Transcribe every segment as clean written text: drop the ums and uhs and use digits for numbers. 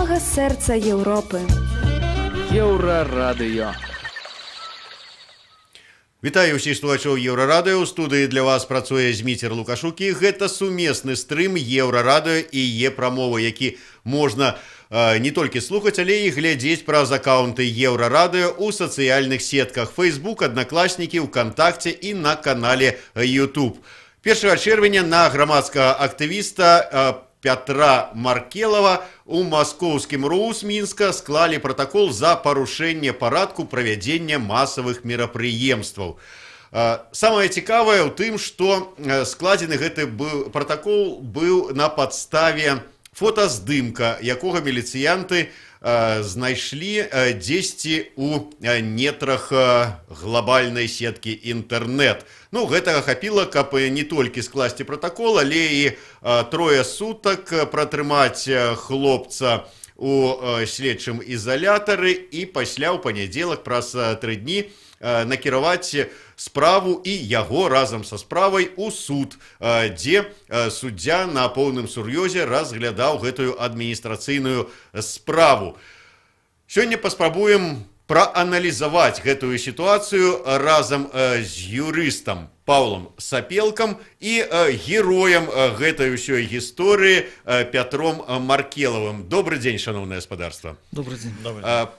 Самага сэрца Еўропы. Еўрарадыё. Вітаю ўсіх слухачоў Еўрарадыё. У студыі для вас працуе Зміцер Лукашук. І гэта сумесны стрым Еўрарадыё і Е-прамовы, які можна не толькі слухаць, але і глядзець праз аккаунты Еўрарадыё ў сацыяльных сетках Facebook, Аднакласнікі, ВКонтакте і на канале YouTube. 1 чэрвеня на грамадскага актывіста Пятра Маркелова у маскоўскім РУУС Мінска склалі пратакол за парушэнне парадку правядзення масавых мерапрыемстваў. Самае цікавае ў тым, што складзены гэты пратакол быў на падставе фотаздымка, якога міліцыянты знайшлі дзесьці у нетрах глобальнай сеткі інтэрнэт. Ну, гэтага хапіла, каб не толькі скласці пратакол, але і трое сутак пратрымаць хлопца у следчым ізалятары і пасля ў панядзелак праз 3 дні накіраваць справу і яго разам са справай у суд, дзе суддзя на поўным сур'ёзе разглядаў гэтую адміністрацыйную справу. Сёння паспрабуем прааналізаваць гэтую сітуацыю разам з юрыстам Паўлам Сапелкам і героем гэтай усёй гісторыі Пятром Маркелавым. Добры дзень, шаноўнае спадарства. Добрый день.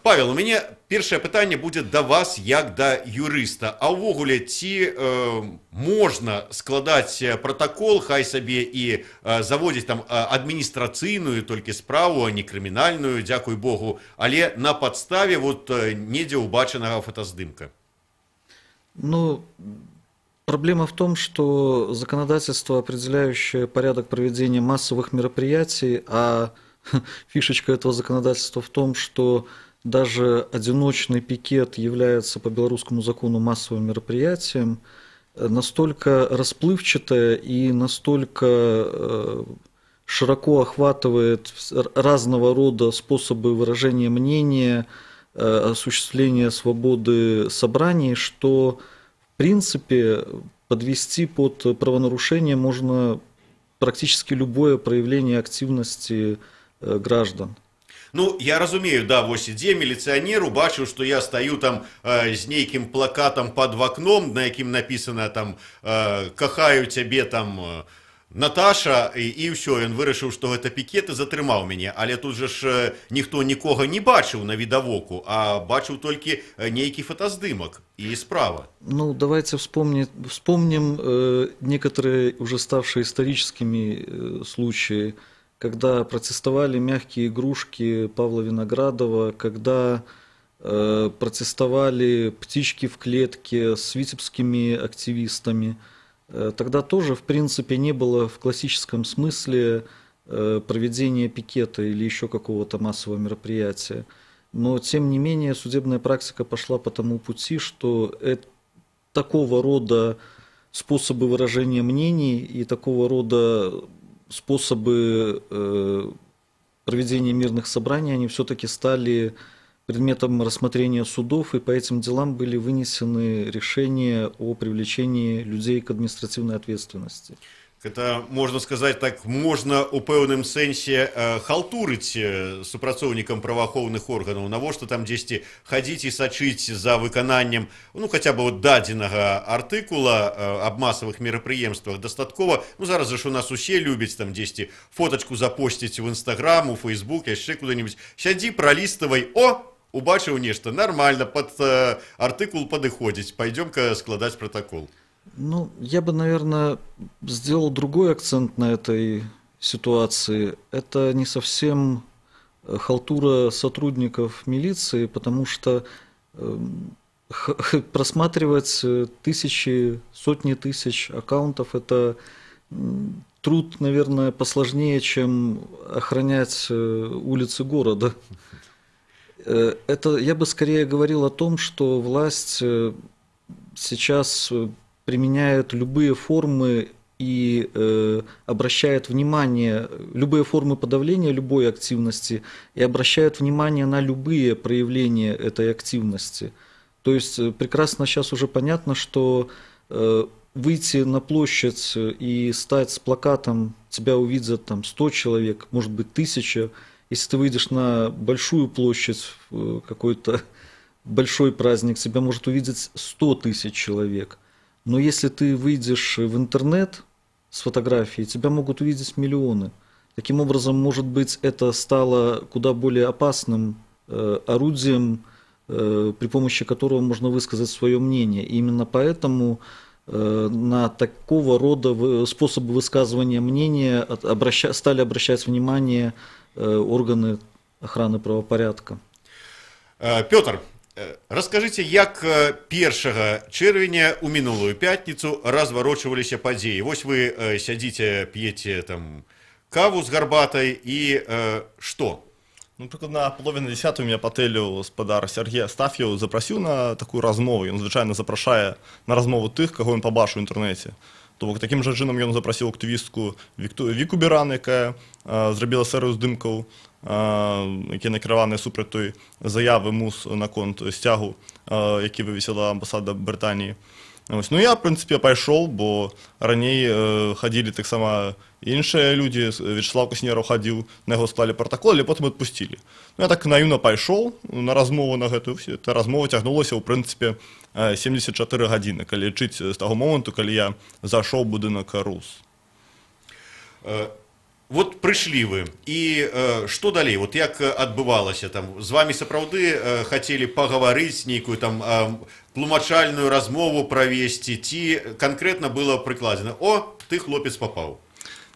Павел, у мяне першае пытанне будзе да вас як да юрыста. А ўвогуле ці можна складаць пратакол, хай сабе і заводзіць там адміністрацыйную толькі справу, а не крымінальную, дзякуй Богу, але на падставе вот недзе ўбачанага фотаздымка? Ну, проблема в том, что законодательство, определяющее порядок проведения массовых мероприятий, а фишечка этого законодательства в том, что даже одиночный пикет является по белорусскому закону массовым мероприятием, настолько расплывчатое и настолько широко охватывает разного рода способы выражения мнения, осуществления свободы собраний, что в принципе подвести под правонарушение можно практически любое проявление активности граждан. Ну, я разумею, да, вось ідзе міліцыянер, убачыў, што я стаю там з нейкім плакатам пад вакном, на якім напісана там «Кахаю цябе там, Наташа», і ўсё, ён вырашыў, што гэта пікет, і затрымаў мяне. Але тут жа ж ніхто нікога не бачыў на відавоку, а бачыў толькі нейкі фотаздымак і справа. Ну, давайте вспомним некоторые уже ставшие историческими случаи, когда протестовали мягкие игрушки Павла Виноградова, когда протестовали птички в клетке с витебскими активистами. Тогда тоже, в принципе, не было в классическом смысле проведения пикета или еще какого-то массового мероприятия. Но, тем не менее, судебная практика пошла по тому пути, что такого рода способы выражения мнений и такого рода способы проведения мирных собраний, они все-таки стали предметом рассмотрения судов, и по этим делам были вынесены решения о привлечении людей к административной ответственности. Это, можна сказаць так, можна у пэўным сэнсе халтурыць супрацоўнікам праваахоўных органаў. Навошта там дзесьці хадзіць і сачыць за выкананнем, ну, хаця бы вот дадзенага артыкула аб масавых мерапрыемствах? Дастаткова, ну, зараз жа ж у нас усе любяць там дзесьці фотачку запосціць в Инстаграм, у Фейсбук, яшчэ куда-нибудь. Сядзі, праліставай, о, убачыў нешта, нормально, под артыкул падыходзіць, пойдем-ка складаць протокол. Ну, я бы, наверное, сделал другой акцент на этой ситуации. Это не совсем халтура сотрудников милиции, потому что просматривать тысячи, сотни тысяч аккаунтов – это труд, наверное, посложнее, чем охранять улицы города. Это я бы скорее говорил о том, что власть сейчас применяет любые формы и обращает внимание, любые формы подавления любой активности и обращает внимание на любые проявления этой активности. То есть прекрасно сейчас уже понятно, что выйти на площадь и стать с плакатом, тебя увидят там 100 человек, может быть, 1000, Если ты выйдешь на большую площадь, какой-то большой праздник, тебя может увидеть 100 тысяч человек. Но если ты выйдешь в интернет с фотографией, тебя могут увидеть миллионы. Таким образом, может быть, это стало куда более опасным орудием, при помощи которого можно высказать свое мнение. И именно поэтому на такого рода способы высказывания мнения стали обращать внимание органы охраны правопорядка. Пётр, раскажыце, як 1 чэрвеня у мінулую пятніцу разварочваліся падзеі. Вось вы сядзіце, п'еце там каву з гарбатай і што? Ну, прыкладна 9:30 меня па тэлю спадар Сяргей Астаф'еў запрасіў на такую размову. Ён звычайна запрашае на размову тых, каго ён пабачыў у інтэрнэце. То бок такім жа чынам ён запрасіў актывістку Віку Біран, якая зрабіла серыю здымкаў, якія накіраваныя супраць той заявы МУС наконт сцягу, які вывесіла амбасада Брытаніі. Вось. Ну, я, в прынцыпе, пайшоў, бо раней хадзілі таксама іншыя людзі, Вячаслаў Каснераў хадзіў, на яго склалі пратакол, але потым адпусцілі. Ну, я так наіўна пайшоў на размову на гэтую, эта размова цягнулася, ў прынцыпе, 74 гадзіны, калі лічыць з таго моманту, калі я зашоў у будынак РУУС. Вот прыйшлі вы, і што далей? Вот як адбывалася там? З вамі сапраўды хацелі пагаварыць, нейкую там тлумачальную размову правесці, ці канкрэтна было прыкладзена: «О, ты, хлопец, папаў»?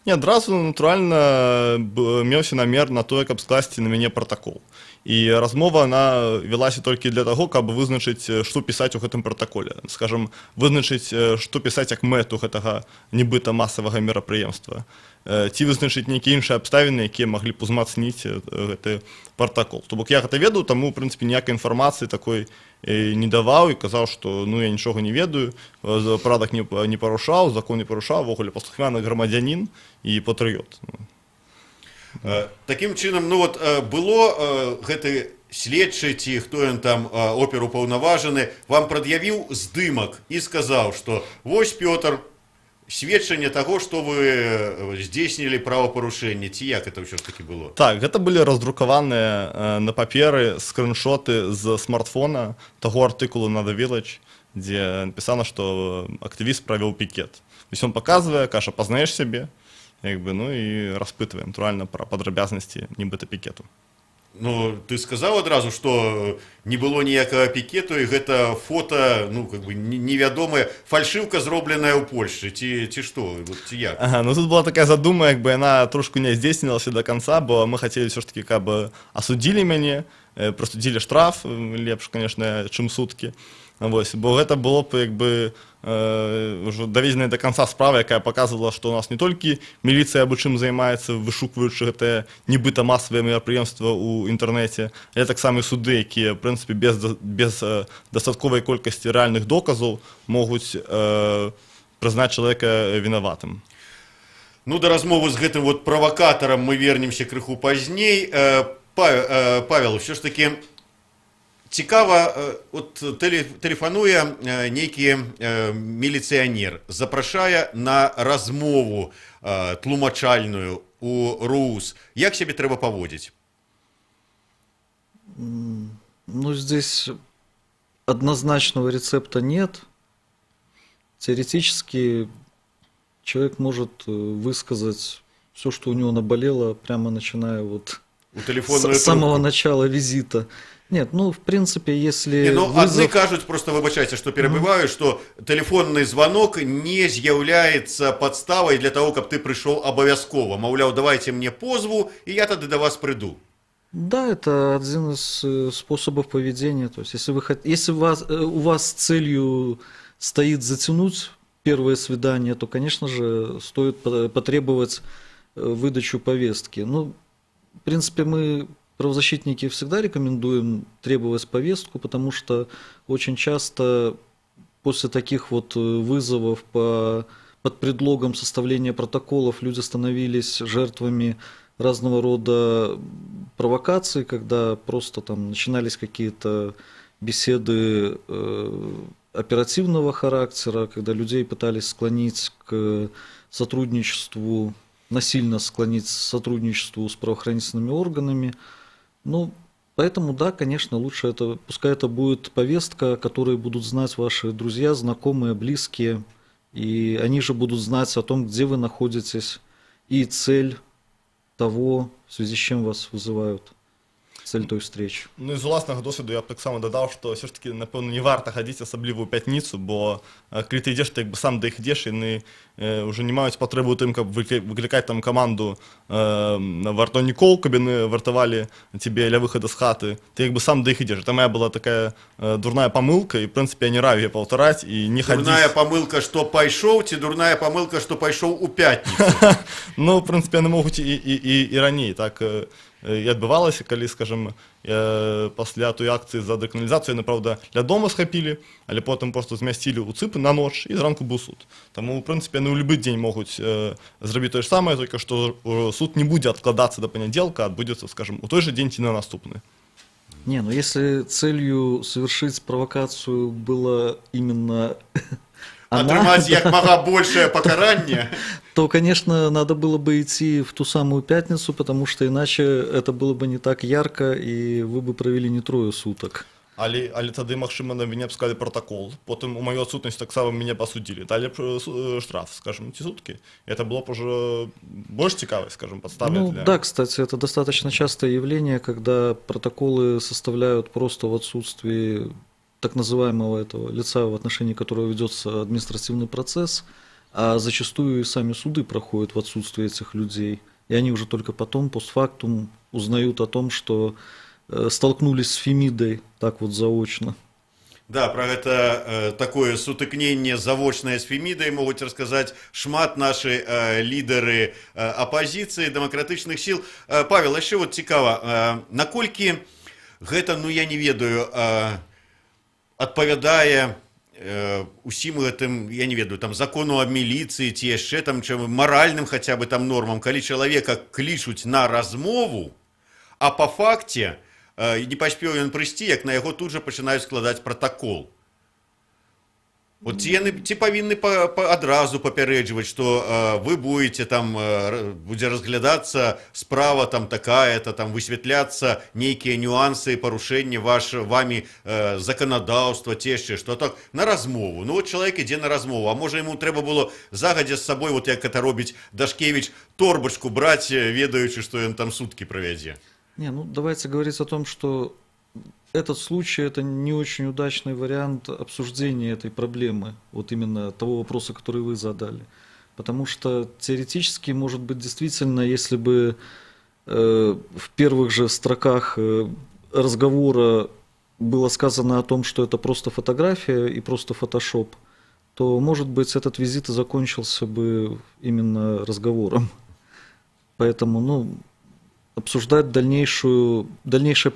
Не, адразу, натуральна, меўся намер на тое, каб скласці на мяне пратакол. І размова, она велася толькі для таго, каб вызначыць, што пісаць у гэтым пратаколе. Скажам, вызначыць, што пісаць як мэту гэтага нібыта масавага мерапрыемства. Ці вызначыць нейкія іншыя абставіны, якія маглі б узмацніць гэты пратакол. То бок я гэта ведаў, таму, в прынцыпе, ніякай інфармацыі такой не даваў і казаў, што, ну, я нічога не ведаю, парадак не парушаў, закон не парушаў, увогуле паслухмяны грамадзянін і патрыёт. Такім чынам, ну вот было гэты следчы ці хто ён там, оперупаўнаважаны, вам прад'явіў здымак і сказаў, што вось, Пётр, сведчанне таго, што вы здзейснілі правапарушэнне, ці як это ўсё ж таки было? Так, гэта былі раздрукаваныя на паперы скрыншоты з смартфона таго артыкулу на The Village, дзе напісана, што актывіст правёў пікет. То есть он паказвае, кажа: «Пазнаеш сябе?» Як бы, ну і распытвае, натуральна, пра падрабязнасці нібыта пікету. Ну, ты сказаў адразу, што не было ніякага пікету і гэта фото, ну, как бы невядомая фальшыўка, зробленая ў Польшчы, ці што, вот, ці як? Ага, ну тут была такая задума, як бы яна трошку не здзейснілася до конца, бо мы хацелі ўсё ж таки, каб асудзілі мяне, прысудзілі штраф, лепш, конечно, чым суткі. Вось, бо гэта было б як бы ўжо даведзеная до конца справа, якая показывала, што у нас не толькі міліцыя абы чым займаецца, вышукваючы гэтае нібыта масавае мерапрыемства ў інтэрнэце, але таксама і суды, якія, в прынцыпе, без дастатковай колькасці рэальных доказаў могуць прызнаць чалавека вінаватым. Ну, да размовы з гэтым вот правакатарам мы вернемся крыху пазней. Павел, ўсё ж таки цікава, от тэлефануе нейкі міліцыянер, запрашае на размову тлумачальную у РУУС. Як сябе трэба паводзіць? Ну, здесь однозначного рецепта нет. Теоретически человек может высказать все, что у него наболело, прямо начиная вот У тэлефонную с самого трубку. начала визита. Нет, ну, в принципе, если Не, ну, адны вызов. кажуць, просто выбачайце, што перабіваю, што тэлефонны звонок не з'яўляецца падставай для того, каб ты прыйшоў абавязкова. Маўляў, давайте мне позву, і я тады да вас прыйду. Да, это один из способов поведения. То есть, если у вас целью стоит затянуть первое свидание, то, конечно же, стоит потребовать выдачу повестки. Ну, в принципе, мы, правозащитники, всегда рекомендуем требовать повестку, потому что очень часто после таких вот вызовов под предлогом составления протоколов люди становились жертвами разного рода провокаций, когда просто там начинались какие-то беседы оперативного характера, когда людей пытались склонить к сотрудничеству. насильно склонить к сотрудничеству с правоохранительными органами. Ну, поэтому, да, конечно, лучше это, пускай это будет повестка, которую будут знать ваши друзья, знакомые, близкие, и они же будут знать о том, где вы находитесь, и цель того, в связи с чем вас вызывают, цель той встречи. Ну, з уласнага досведу я б таксама дадаў, што ўсё ж такі, напэўна, не варта хадзіць асабліва ў пятніцу, бо калі ты ідзеш, ты як бы сам да іх ідзеш, яны ўжо не маюць патрэбу ў тым, каб выклікаць там каманду вартаўнікоў, каб яны вартавалі цябе ля выхада з хаты. Ты як бы сам да іх ідзеш. Это моя была такая дурная памылка, і, в прынцыпе, я не раю яе паўтараць і не хадзіць. Дурная памылка, што пайшоў, ці дурная памылка, што пайшоў у пятніцу? Ну, в прынцыпе, яны могуць і раней, так і адбывалася, калі, скажем, пасля той акцыі за дэканалізацыю, яны, праўда, ля дома схапілі, але потым просто змясцілі ў ЦЫП на ноч, і зранку быў суд. Таму, в прынцыпе, яны ў любы дзень могуць зрабіць тое ж самае, толькі што суд не будзе адкладацца да панядзелка, адбудзецца, скажем, у той же дзень ці на наступны. Не, ну если целью совершить провокацию было именно атрымаць як мага большее пакаранне, то, конечно, надо было бы идти в ту самую пятницу, потому что иначе это было бы не так ярко, и вы бы провели не трое суток. Але тады, магчыма, на мяне б склалі протакол, потым у маю адсутнасць таксама мяне пасудзілі, далі б штраф, скажем, ці суткі. Это было б уже больш цікавай, скажем, подставой. Ну, для... да, кстати, это достаточно частое явление, когда протоколы составляют просто в отсутствии так называемого этого лица, в отношении которого ведется административный процесс, а зачастую и сами суды проходят в отсутствии этих людей. И они уже только потом, постфактум, узнают о том, что столкнулись с Фемидой так вот заочно. Да, про гэта такое сутыкненне завочнае з Фемідай могуць расказаць шмат нашы лідары апазіцыі, дэмакратычных сіл. Павел, яшчэ вот цікава, наколькі гэта, ну я не ведаю, адпавядае усім гэтым, я не ведаю, там закону аб міліцыі ці яшчэ там чым, маральным хаця бы там нормам, калі чалавека клічуць на размову, а па факце не паспеў ён прыйсці, як на яго тут жа пачынаюць складаць пратакол. Вот ці яны, ці павінны адразу папярэджваць, што вы будете там, будзе разглядацца справа там такая-то, там высветляцца нейкія нюансы парушэння вамі заканадаўства, ці яшчэ што, так на размову. Ну вот чалавек ідзе на размову, а можа яму трэба было загадзя з сабой, вот як это робіць Дашкевіч, торбачку браць, ведаючы, што ён там суткі правядзе. Не, ну давайте говорить о том, что этот случай — это не очень удачный вариант обсуждения этой проблемы, вот именно того вопроса, который вы задали. Потому что теоретически, может быть, действительно, если бы в первых же строках разговора было сказано о том, что это просто фотография и просто фотошоп, то, может быть, этот визит и закончился бы именно разговором. Поэтому, ну, обсуждать дальнейшее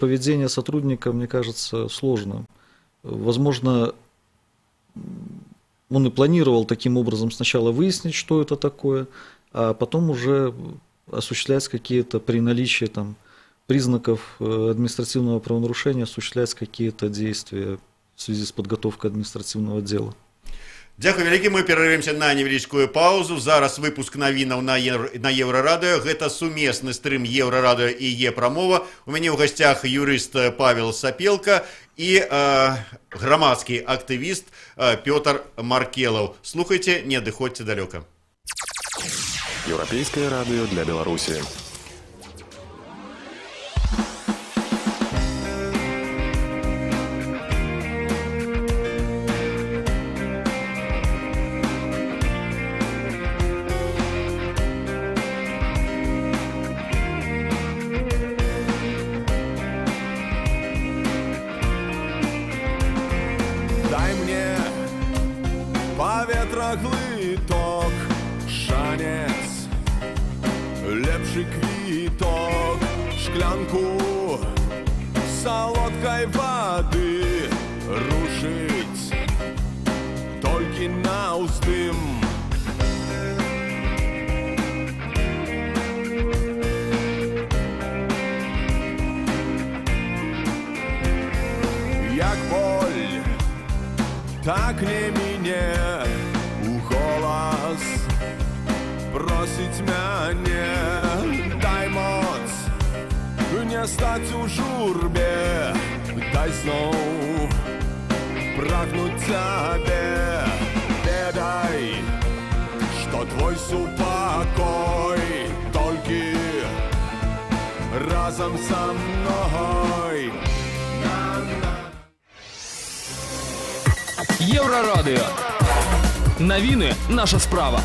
поведение сотрудника, мне кажется, сложно. Возможно, он и планировал таким образом сначала выяснить, что это такое, а потом уже осуществлять какие-то, при наличии там признаков административного правонарушения, осуществлять какие-то действия в связи с подготовкой административного дела. Дзякуй вялікі, мы перарвемся на невялічкую паузу. Зараз выпуск навінаў на Еўрарадыё. Гэта сумесны стрым Еўрарадыё і Е-прамова. У мяне ў гасцях юрыст Павел Сапелка і грамадскі актывіст Пётр Маркелаў. Слухайце, не адыходзьце далёка. Еўрапейскае радыё для Беларусі. Так не мне у голас просит. мусіць мяне. Дай моц не стаць у журбе, дай зноў прагнуць цябе. Ведай, што твой супакой толькі разам са мной. Еўрарадыё. Навіны наша справа.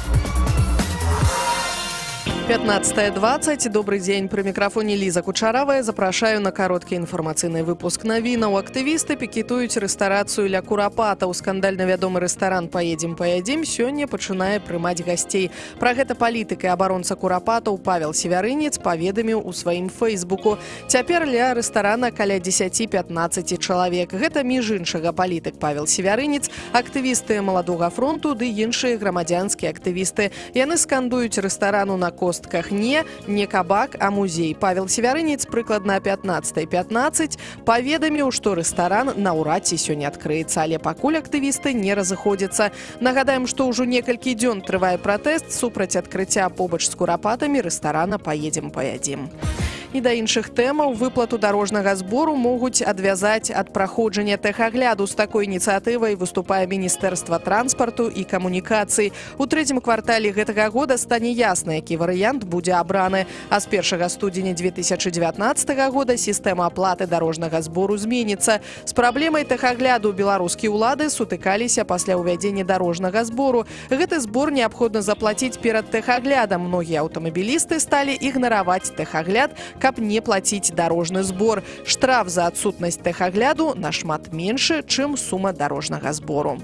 15:20. Добрый день. При микрофоне Лиза Кучаравая. Запрашаю на кароткі інфармацыйны выпуск навінаў. Актывісты пікетуюць рэстарацыю ля Курапатаў. Скандальна вядомы рэстаран «Паедзем, паядзім» сёння пачынае прымаць гасцей. Пра гэта палітык і абаронца Курапатаў Павел Севярынец паведаміў у сваім фэйсбуку. Цяпер ля рэстарана каля 10-15 чалавек. Гэта, між іншага, палітык Павел Севярынец, актывісты Маладога фронту ды іншыя грамадзянскія актывісты. Яны скандуюць рэстарану на костках не кабак, а музей. Павел Севярынец прыкладна 15:15 паведаміў, што рэстаран наўрад ці сёння адкрыецца, але пакуль актывісты не разыходзяцца. Нагадаем, што ўжо некалькі дзён трывае пратэст супраць адкрыцця побач з Курапатамі рэстарана «Паедзем, паядзім». І да іншых тэмаў. Выплату дарожнага збору могуць адвязаць ад праходжання тэхагляду. З такой ініцыятывай выступае Міністэрства транспарту і камунікацый. У трэцім квартале гэтага года стане ясна, які варыянт будзе абраны. А з 1 студзеня 2019 года сістэма аплаты дарожнага збору зменіцца. З праблемай тэхагляду беларускія ўлады сутыкаліся пасля ўвядзення дарожнага збору. Гэты збор неабходна заплаціць перад тэхаглядам. Многія аўтамабілісты сталі ігнараваць тэхагляд, каб не плаціць дарожны збор. Штраф за адсутнасць тэхагляду нашмат меншы, чым сума дарожнага збору.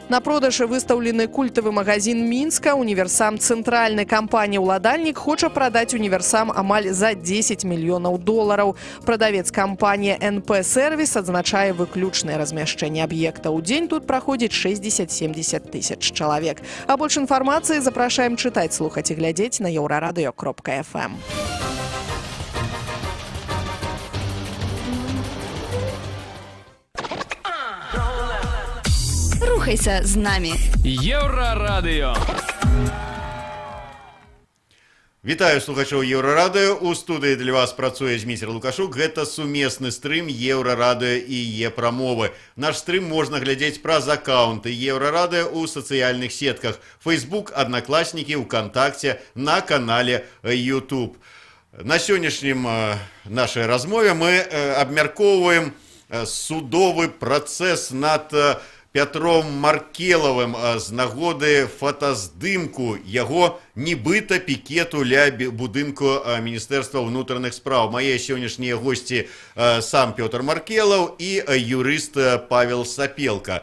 На продаж выстаўлены культавы магазин Мінска «Універсам Цэнтральны». Кампанія-ўладальнік хоча прадаць універсам амаль за 10 мільёнаў долараў. Прадавец кампаніі НП «Сервіс» адзначае выключнае размяшчэнне аб'екта. У дзень тут праходзіць 60-70 тысяч чалавек. А больш інфармацыі запрашаем чытаць, слухаць і глядзець на еўрарадыё.фм. Рухайся з нами. Еўрарадыё. Вітаю слухачоў Еўрарадыё. У студыі для вас працуе Зміцер Лукашук. Гэта сумесны стрым Еўрарадыё і Е-прамовы. Наш стрым можна глядзець праз аккаунты Еўрарадыё ў сацыяльных сетках Facebook, Аднакласнікі, ВКонтакте, на канале YouTube. На сённяшнім нашай размове мы абмяркоўваем судовы працэс над Пятром Маркелавым з нагоды фотаздымку яго нібыта пікету ля будынку Міністэрства ўнутраных спраў. Мае сённяшнія госці сам Пётр Маркелаў і юрыст Павел Сапелка.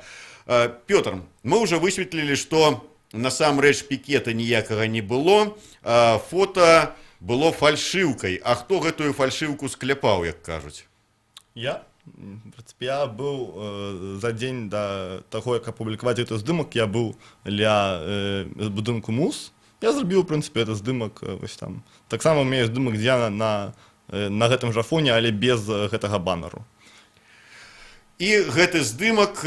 Пётр, мы ўжо высветлілі, што насамрэч пікета ніякага не было, фота было фальшыўкай. А хто гэтую фальшыўку скляпаў, як кажуць? Я? В принципе, я быў за дзень да таго, як апублікаваць гэты здымак, я быў ля будынку МУС. Я зрабіў, в прынцыпе, гэты здымак вось там. Таксама у мяне ёсць здымак, дзе я на гэтым жа фоне, але без гэтага баннеру. І гэты здымак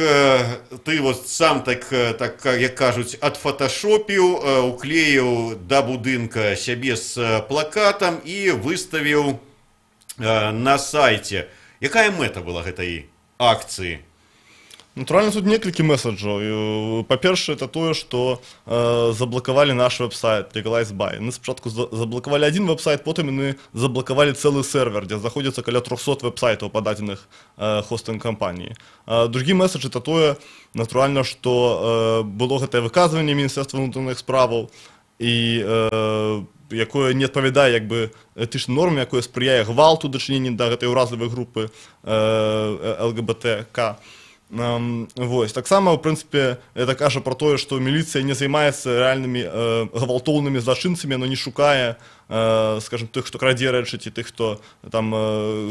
ты вот сам так, як кажуць, адфоташопіў, уклеіў да будынка сябе з плакатам і выставіў на сайце. Якая мэта была гэтай акцыі? Натуральна, тут некалькі месседжаў. Па-першае, это тое, што заблакавалі наш веб-сайт Legalize Buy. Яны спачатку заблакавалі адзін веб-сайт, потым яны заблакавалі цэлы сервер, дзе знаходзіцца каля 300 веб-сайтаў, пададзеных хостынг-кампаніі. Другі месседж это тое, натуральна, што было гэтае выказванне Міністэрства ўнутраных справаў, і якое не адпавядае як бы этычным нормам, якое спрыяе гвалту дачыненні да гэтай уразлівай групы ЛГБТК. Вось. Таксама, ў прынцыпе, это кажа пра тое, што міліцыя не займаецца рэальнымі гвалтоўнымі злачынцамі, яно не шукае, скажем, тых, хто крадзе рэчы, ці тых, хто там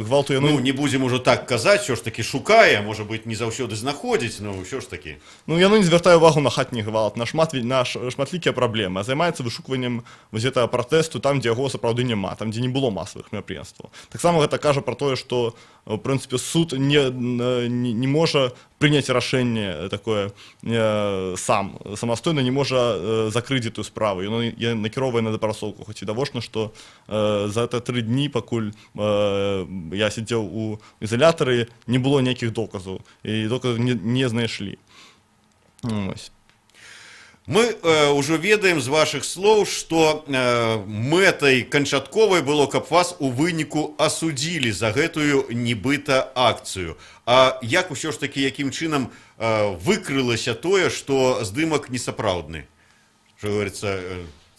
гвалтуе. Ну, не будзем ужо так казаць, ўсё ж такі шукае, можа быць, не заўсёды знаходзіць, но ўсё ж такі. Ну, яно не звяртае увагу на хатні гвалт, на шматлікія праблемы, а займаецца вышукваннем вось гэтага пратэсту там, дзе яго сапраўды няма, там, дзе не было масавых мерапрыемстваў. Таксама гэта кажа пра тое, што, в прынцыпе, суд не можа прыняць рашэнне такое сам самастойна, не можа закрыць эту справу, яно накіроўвае на дапрацоўку. Хоць відавочна, што за это 3 дні, пакуль я сидзеў у ізалятары, не было ніякіх доказаў і доказаў не знайшлі. Ось. Мы ўжо ведаем з вашых слоў, што мэтай канчатковай было, каб вас у выніку асудзілі за гэтую нібыта акцыю. А як усё ж такі, якім чынам выкрылася тое, што здымак несапраўдны? Что говорится,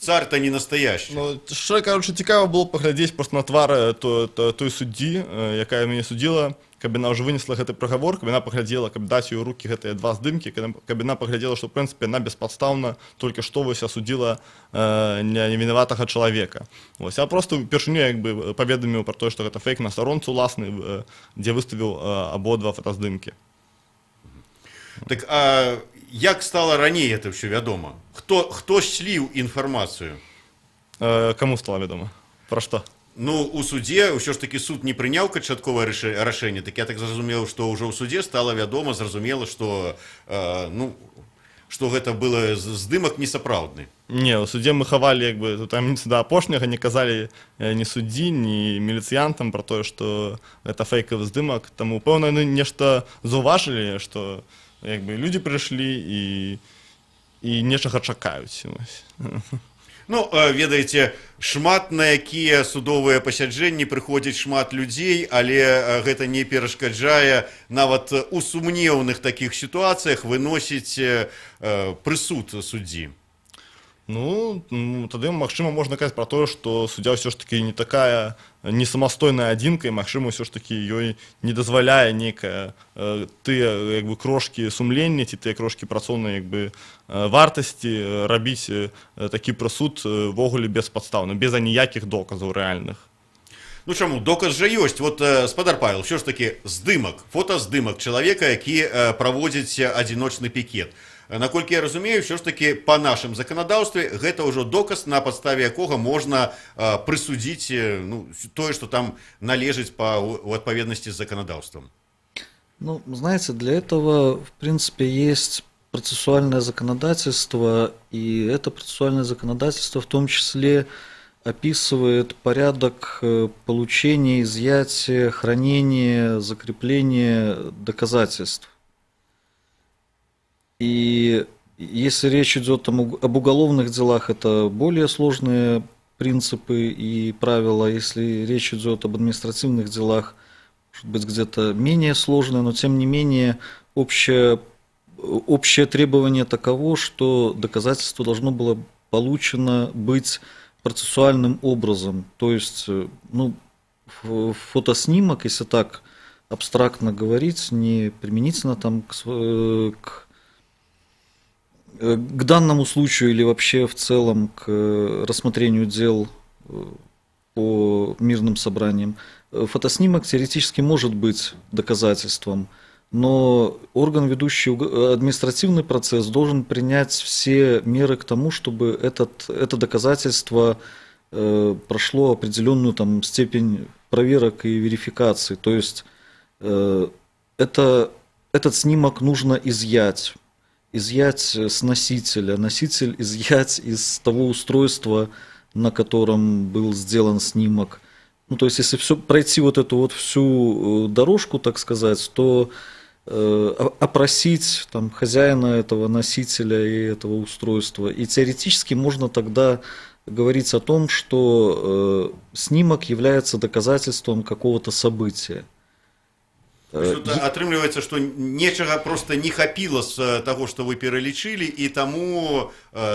царь-то не настоящий. Ну, шчыра кажучы, цікава было паглядзець просто на твар той суддзі, якая мяне судзіла, каб яна ўжо вынесла гэты прыгавор, каб яна паглядзела, каб даць ёй у рукі гэтыя два здымкі, каб яна паглядзела, што ў прынцыпе яна беспадстаўна толькі што вось асудзіла невінаватага чалавека. Вось, я просто ўпершыню як бы паведаміў пра тое, што гэта фейк, на старонцы уласны, дзе выставіў абодва фотаздымкі. Так а як стала раней это ўсё вядома? Хто сліў інфармацыю? Каму стала вядома? Пра што? Ну, у суде ўсё ж таки суд не прыняў канчатковае рашэнне, так я так зразумеў, што ўжо ў суде стала вядома, зразумела, што ну, што гэта было здымак несапраўдны. Не, у суде мы хавалі як бы там да апошняга, не казалі ні суддзі, ні міліцыянтам пра тое, што гэта фэйкавы здымак, таму, пэўна, яны нешта заўважылі, што як бы людзі прыйшлі і нечага чакаюць. Вось. Ну, ведаеце, шмат на якія судовыя пасяджэнні прыходзіць шмат людзей, але гэта не перашкаджае нават у сумнеўных такіх сітуацыях выносіць прысуд суддзі. Ну, тады, магчыма, можна казаць пра тое, што суддзя ўсё ж такі не такая не самастойная адзінка, і, магчыма, ўсё ж такі ёй не дазваляе нейкая тыя як бы крошкі сумлення ці тыя крошкі працоўнай як бы вартасці рабіць такі прысуд увогуле беспадстаўна, без аніякіх доказаў рэальных. Ну чаму, доказ жа ёсць. Вот, спадар Павел, ўсё ж таки здымак, фотаздымак чалавека, які праводзіць адзіночны пікет. Наколькі я разумею, ўсё ж таки па нашым заканадаўстве гэта ўжо доказ, на падставе якога можна прысудзіць ну, тое, што там належыць у адпаведнасці з заканадаўствам. Ну, знаете, для этого, в принципе, есть процессуальное законодательство, и это процессуальное законодательство в том числе описывает порядок получения, изъятия, хранения, закрепления доказательств. И если речь идет там об уголовных делах, это более сложные принципы и правила. Если речь идет об административных делах, может быть, где-то менее сложные, но тем не менее общее требование таково, что доказательство должно было получено быть процессуальным образом. То есть, ну, фотоснимок, если так абстрактно говорить, не применительно там к данному случаю или вообще в целом к рассмотрению дел по мирным собраниям. Фотоснимок теоретически может быть доказательством, но орган, ведущий административный процесс, должен принять все меры к тому, чтобы это доказательство прошло определенную там степень проверок и верификации. То есть этот снимок нужно изъять с носителя, носитель изъять из того устройства, на котором был сделан снимок. Ну, то есть, если все, пройти вот эту вот всю дорожку, так сказать, то опросить там хозяина этого носителя и этого устройства. И теоретически можно тогда говорить о том, что снимок является доказательством какого-то события. Атрымліваецца, што нечага просто не хапіла з таго, што вы пералічылі, і таму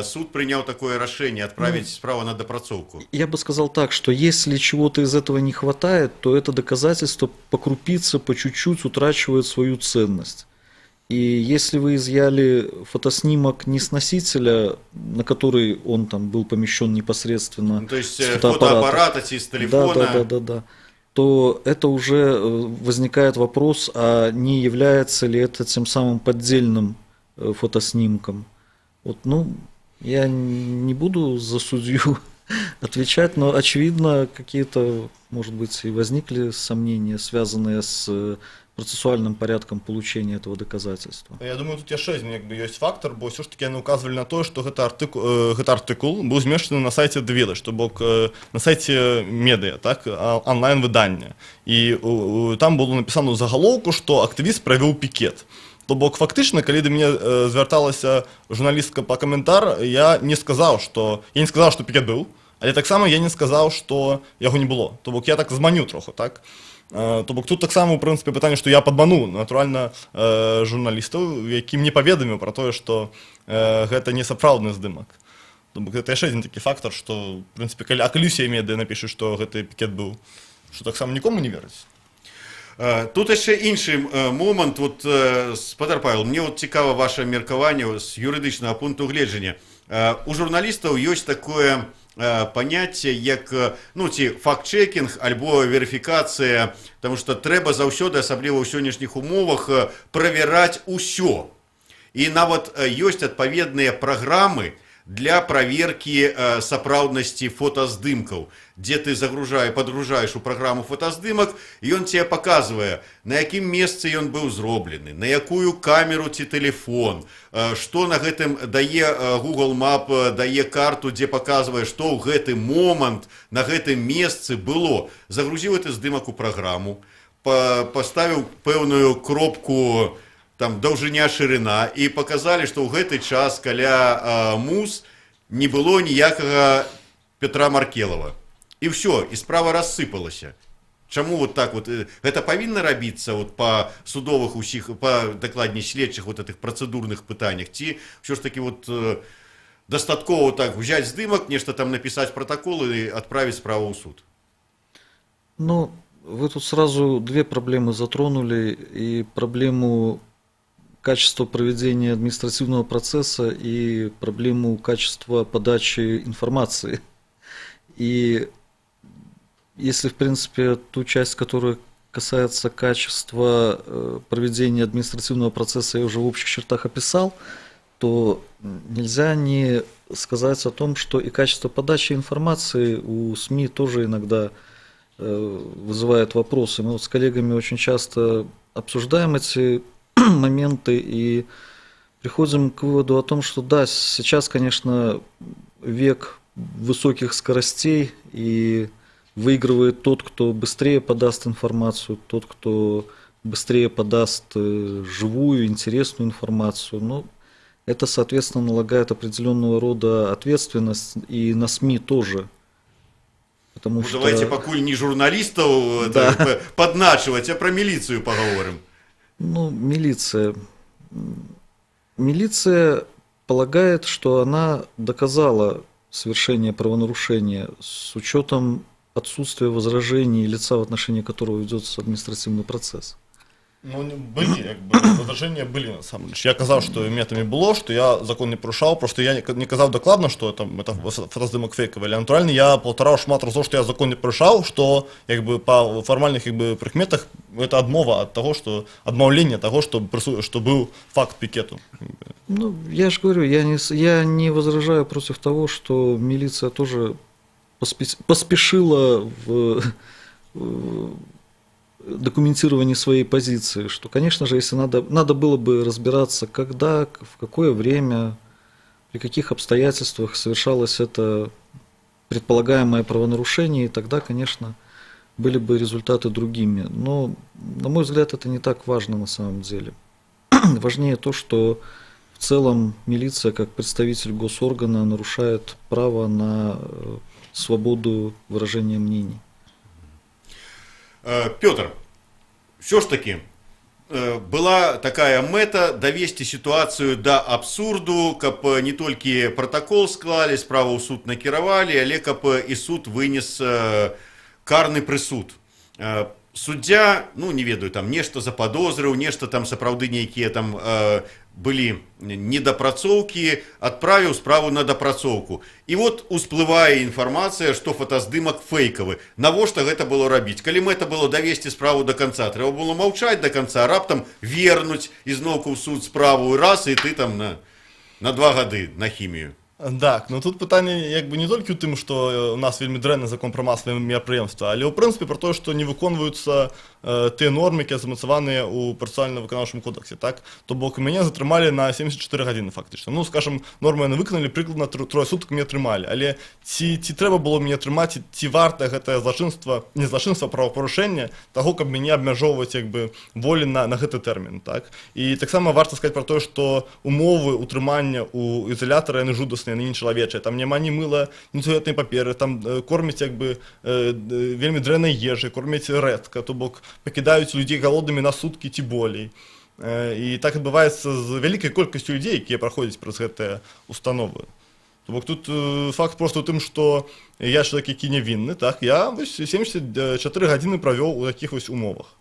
суд прыняў такое рашэнне адправіць, ну, справу на дапрацоўку. Я бы сказал так, что если чего-то из этого не хватает, то это доказательство по крупице, по чуть-чуть утрачивает свою ценность. И если вы изъяли фотоснимок не с носителя, на который он там был помещен непосредственно, ну, то есть с фотоаппарата, с телефона. Да. То это уже возникает вопрос, а не является ли это тем самым поддельным фотоснимком. Вот, ну, я не буду за судью отвечать, но, очевидно, какие-то, может быть, и возникли сомнения, связанные с процессуальным порядком получения этого доказательства. Я думаю, тут яшчэ адзін, як бы, ёсць фактор, бо ўсё ж таки яны указвалі на тое, што гэта артыкул быў змешчаны на сайце The Village, то бок на сайце медыа, так, онлайн-выдання. І там было напісана ў загалоўку, што актывіст правёў пікет. То бок фактычна, калі да мяне звярталася журналістка па каментар, я не сказаў, што пікет быў, але таксама я не сказаў, што яго не было. То бок я так зманю троху, так? То бок тут таксама, у прынцыпе, пытанне, што я падмануў натуральна журналістаў, якім не паведаміў пра тое, што гэта не сапраўдны здымак. То бок гэта яшчэ адзін такі фактар, што, в прынцыпе, калі ўсе медыа напішуць, што гэты пікет быў, што таксама нікому не верыць. Тут яшчэ іншы момант. Вот, спадар Павел, мне вот цікава ваше меркаванне з юрыдычнага пункту гледжання. У журналістаў ёсць такое паняцце, як ну, ці факт-чэкінг альбо верыфікацыя, потому что трэба заўсёды, асабліва ў сённяшніх умовах, правяраць усё. І нават ёсць адпаведныя праграмы для праверкі сапраўднасці фотаздымкаў, дзе ты подгружаешь у праграму фотаздымак, і ён тебе паказвае, на якім месцы ён быў зроблены, на якую камеру ці тэлефон, што на гэтым дае Google Map, дае карту, дзе паказвае, што ў гэты момант на гэтым месцы было. Загрузіў гэты здымак у праграму, паставіў пэўную кропку, там даўжыня, шырына, і паказалі, што ў гэты час каля МУС не было ніякага Петра Маркелова. І ўсё, і справа рассыпалася. Чаму вот так вот гэта павінна рабіцца вот па судовых усіх, па, дакладней, следчых вот этих працэдурных пытаннях, ці ўсё ж таки вот дастаткова так взять здымак, нешта там напісаць пратакол і адправіць справу ў суд? Ну, вы тут сразу две проблемы затронули: и проблему качества проведения административного процесса, и проблему качества подачи информации. И если, в принципе, ту часть, которая касается качества проведения административного процесса, я уже в общих чертах описал, то нельзя не сказать о том, что и качество подачи информации у СМИ тоже иногда вызывает вопросы. Мы вот с коллегами очень часто обсуждаем эти моменты и приходим к выводу о том, что да, сейчас, конечно, век высоких скоростей, и выигрывает тот, кто быстрее подаст информацию, тот, кто быстрее подаст живую, интересную информацию. Но это, соответственно, налагает определенного рода ответственность и на СМИ тоже. Потому Ну, что давайте пакуль не журналістаў падначваць, а пра міліцыю паговорым. Ну, милиция. Милиция полагает, что она доказала совершение правонарушения с учетом отсутствия возражений лица, в отношении которого ведется административный процесс. Ну, былі, як бы, возражения былі, на самом деле. Я казаў, што у меня там і было, што я закон не парушаў, просто я не казаў дакладна, што там это фотаздымак фейкавы, але натуральна я паўтараў шмат разоў, што я закон не парушаў, што, як бы, па фармальных, як бы, прыкметах это адмова ад таго, што адмаўленне таго, што быў факт пікету. Ну, я же говорю, я не возражаю против того, что милиция тоже поспешила в документировании своей позиции, что, конечно же, если надо, надо было бы разбираться, когда, в какое время, при каких обстоятельствах совершалось это предполагаемое правонарушение, и тогда, конечно, были бы результаты другими. Но, на мой взгляд, это не так важно на самом деле. Важнее то, что в целом милиция, как представитель госоргана, нарушает право на свободу выражения мнений. Пётр, ўсё ж таки была такая мэта давесці сітуацыю да абсурду, каб не толькі пратакол склалі, справу ў суд накіравалі, але каб і суд вынес карны прысуд. Суддзя, ну, не ведаю, там нешта западозрыў, нешта там сапраўды нейкія там былі недапрацоўкі, адправіў справу на дапрацоўку. І вот усплывае інфармацыя, што фотаздымак фэйкавы. Навошта гэта было рабіць? Калі мэта было давесці справу до конца, трэба было маўчаць до конца, раптам вернуць ізноўку ў суд справу, раз, і ты там на 2 гады на хімію. Так, ну тут пытанне як бы не толькі ў тым, што у нас вельмі дрэнны закон пра масавыя мерапрыемства, але ў прынцыпе пра тое, што не выконваюцца тыя нормы, якія замацаваныя ў працэсуальна-выканаўчым кодексе, так? То бок мяне затрымалі на 74 гадзіны фактычна. Ну, скажем, нормы яны выканалі, прыкладна трое сутак мяне трымалі, але ці трэба было мяне трымаць, ці варта гэтае злачынства, не злачынства, правапарушэнне таго, каб мяне абмяжоўваць як бы волі на гэты тэрмін, так? І таксама варта сказаць пра тое, што умовы ўтрымання ў ізалятары яны жудасныя, яны нечалавечыя, там няма ні мыла, ні туалетнай паперы, там кормяць як бы вельмі дрэннай ежай, кормяць рэдка, то бок пакідаюць людзей галоднымі на суткі ці болей. І так адбываецца з вялікай колькасцю людзей, якія праходзяць праз гэтыя установы. То бок тут факт просто ў тым, што я чалавек, які нявінны, так, я вось 74 гадзіны правёў у такіх вось умовах,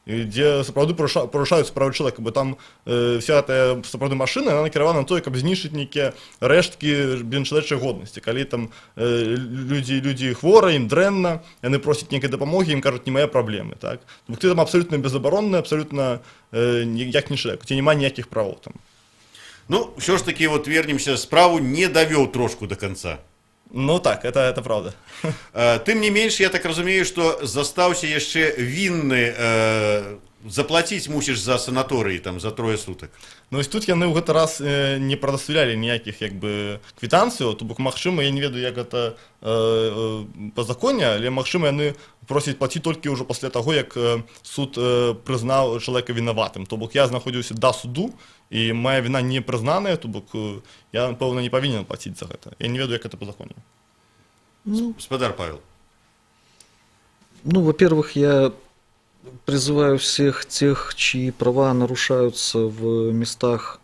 дзе сапраўды парушаюцца правы чалавека, бо там вся гэтая сапраўды машына, она накіравана на тое, каб знішчыць нейкія рэшткі чалавечай годнасці. Калі там людзі хворыя, ім дрэнна, яны просяць нейкай дапамогі, ім кажуць, не мае праблемы, так? То бок ты там абсалютна безабаронны, абсалютна як не чалавек, у цябе няма ніякіх правоў там. Ну, ўсё ж таки, вот вернемся, справу не давёў трошку до конца. Ну так, это правда. Тым не менш, я так разумею, што застаўся яшчэ вінны, заплаціць мусіш за санаторыі, там, за трое сутак. Ну, вось тут яны ў гэты раз не прадаставлялі ніякіх як бы квітанцыяў, то бок магчыма, я не ведаю, як гэта па законе, але магчыма, яны просяць плаціць толькі ўжо пасля таго, як суд прызнаў чалавека вінаватым. То бок я знаходзіўся да суду, і мая віна не прызнаная, то бок я, напэўна, не павінен плаціць за гэта. Я не ведаю, як это па законе. Ну, Спадар Павел. Ну, во-первых, я призываю всех тех, чьи права нарушаются в местах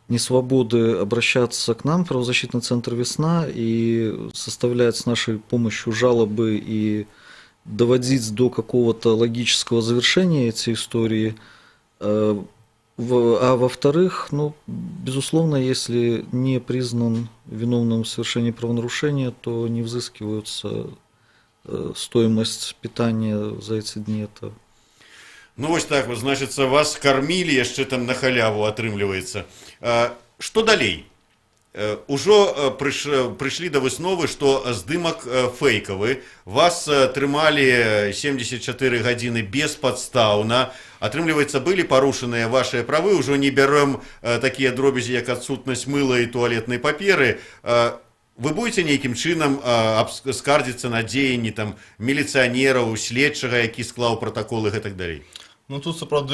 несвободы, обращаться к нам, в правозащитный центр «Весна», и составлять с нашей помощью жалобы и доводить до какого-то логического завершения эти истории. А во-вторых, ну, безусловно, если не признан виновным в совершении правонарушения, то не взыскиваются стоимость питания за эти дни. Это Ну вось так вот, значыцца, вас кармілі яшчэ там на халяву, атрымліваецца. Што далей? Ужо прыйшлі да высновы, што здымак фэйкавы, вас трымалі 74 гадзіны беспадстаўна, атрымліваецца, былі парушаныя вашыя правы, ўжо не бярэм такія дробязі, як адсутнасць мыла і туалетнай паперы. Вы будете нейкім чынам скардзіцца на дзеянні там міліцыянераў, следчага, які склаў пратакол і гэтак далей? Ну тут сапраўды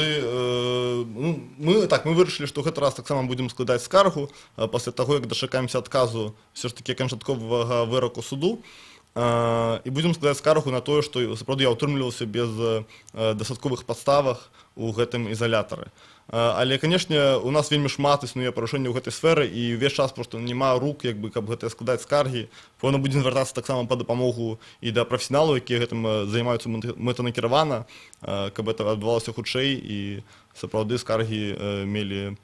ну, мы вырашылі, што гэты раз таксама будзем складаць скаргу пасля таго, як дачакаемся адказу ўсё ж такі канчатковага выраку суду, і будзем складаць скаргу на тое, што сапраўды я ўтрымліваўся без дастатковых падставах у гэтым ізалятары. Але, канешне, у нас вельмі шмат існуе парушэнняў у гэтай сферы, і ўвесь час просто няма рук, як бы, каб гэта складаць скаргі. Пэўна, будзем звяртацца таксама па дапамогу і да прафесіяналаў, якія гэтым займаюцца мэтанакіравана, каб это адбывалася хутчэй і сапраўды скаргі мелі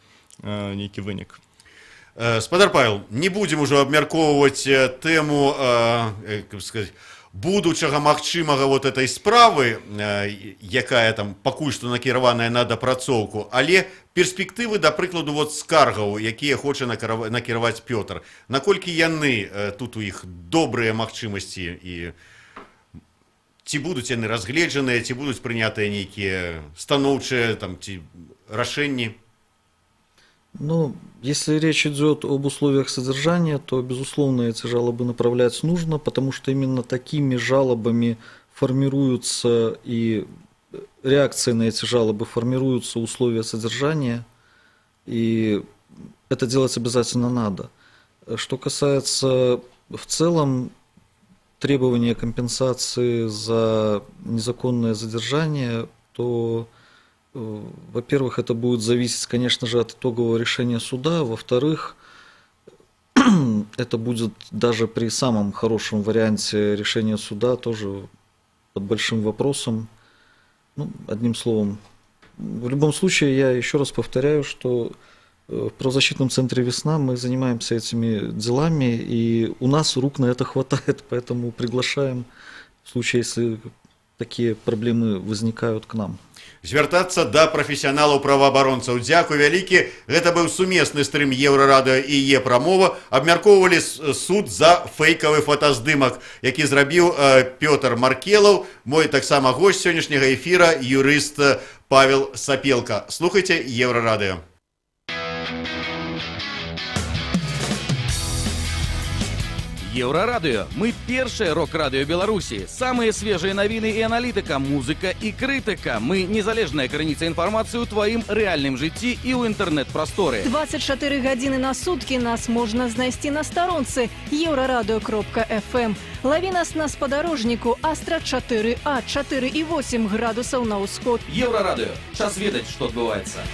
нейкі вынік. Спадар Павел, не будзем ужо абмяркоўваць тэму, как сказать, будучага магчымага вот этой справы, якая там пакуль што накіраваная на дапрацоўку, але перспектывы, да прыкладу, вот скаргаў, якія хоча накіраваць Пётр, наколькі яны тут у іх добрыя магчымасці і ці будуць яны разгледжаныя, ці будуць прынятыя нейкія станоўчыя там ці рашэнні? Ну, если речь идет об условиях содержания, то, безусловно, эти жалобы направлять нужно, потому что именно такими жалобами формируются и реакции на эти жалобы формируются условия содержания, и это делать обязательно надо. Что касается в целом требования компенсации за незаконное задержание, то, во-первых, это будет зависеть, конечно же, от итогового решения суда. Во-вторых, это будет даже при самом хорошем варианте решения суда тоже под большим вопросом. Ну, одним словом, в любом случае, я еще раз повторяю, что в правозащитном центре «Весна» мы занимаемся этими делами, и у нас рук на это хватает, поэтому приглашаем в случае, если такие проблемы возникают к нам. Звяртацца да прафесіяналаў, праваабаронцаў. Дзякуй вялікі. Гэта быў сумесны стрым Еўрарадыё і Е-прамова. Абмяркоўвалі суд за фэйкавы фотаздымак, які зрабіў Пётр Маркелаў, мой таксама гость сённяшняга эфіра, юрыст Павел Сапелка. Слухайце Еўрарадыё. Еўрарадыё. Мы першае рок-радыё Беларусі. Самыя свежыя навіны і аналітыка, музыка і крытыка. Мы незалежная крыніца інфармацыі ў тваім рэальным жыцці і ў інтэрнэт-прасторы. 24 гадзіны на суткі нас можна знайсці на старонцы еўрарадыё.фм. Лаві нас на спадарожніку Астра 4А 4,8 градусаў на ўсход. Еўрарадыё. Час ведаць, што адбываецца.